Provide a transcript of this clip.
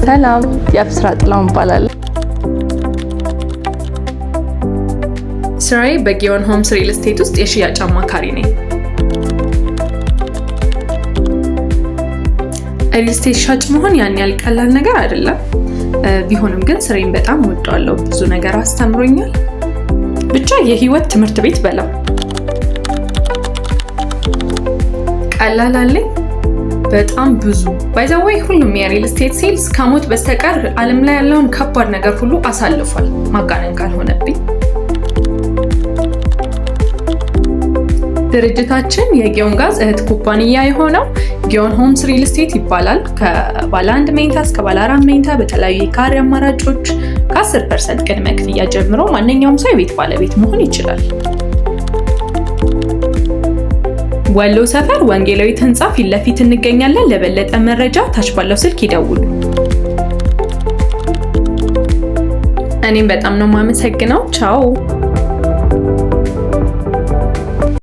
ሰላም፣ የአብስራ ጥላሁን እባላለሁ። ስራዬ በጊዮን ሆምስ ሪል ስቴት ውስጥ የሽያጭ አማካሪ ነኝ። ሪል ስቴት ሻጭ መሆን ያን ያህል ቀላል ነገር አይደለም። ቢሆንም ግን ስራዬን በጣም እወደዋለሁ። ብዙ ነገር አስተምሮኛል። ብቻ የህይወት ትምህርት ቤት በለው። ቀላል አለኝ በጣም ብዙ። By the way፣ ሁሉም የሪል ስቴት sales ከሞት በስተቀር ዓለም ላይ ያለውን ከባድ ነገር ሁሉ አሳልፏል። ማጋነን ካልሆነብኝ። ድርጅታችን የጊዮን ጋዝ እህት ኩባንያ የሆነው ጊዮን ሆምስ ሪል ስቴት ይባላል። ከባለ አንድ መኝታ እስከ ባለ አራት መኝታ በተለያዩ የካሬ አማራጮች ከ10% ቅድመ ክፍያ ጀምሮ ማንኛውም ሰው የቤት ባለቤት መሆን ይችላል። ወሎ ሰፈር ወንጌላዊት ህንፃ ፊት ለፊት እንገኛለን። ለበለጠ መረጃ ታች ባለው ስልክ ይደውሉ። እኔም በጣም ነው የማመሰግነው። ቻው።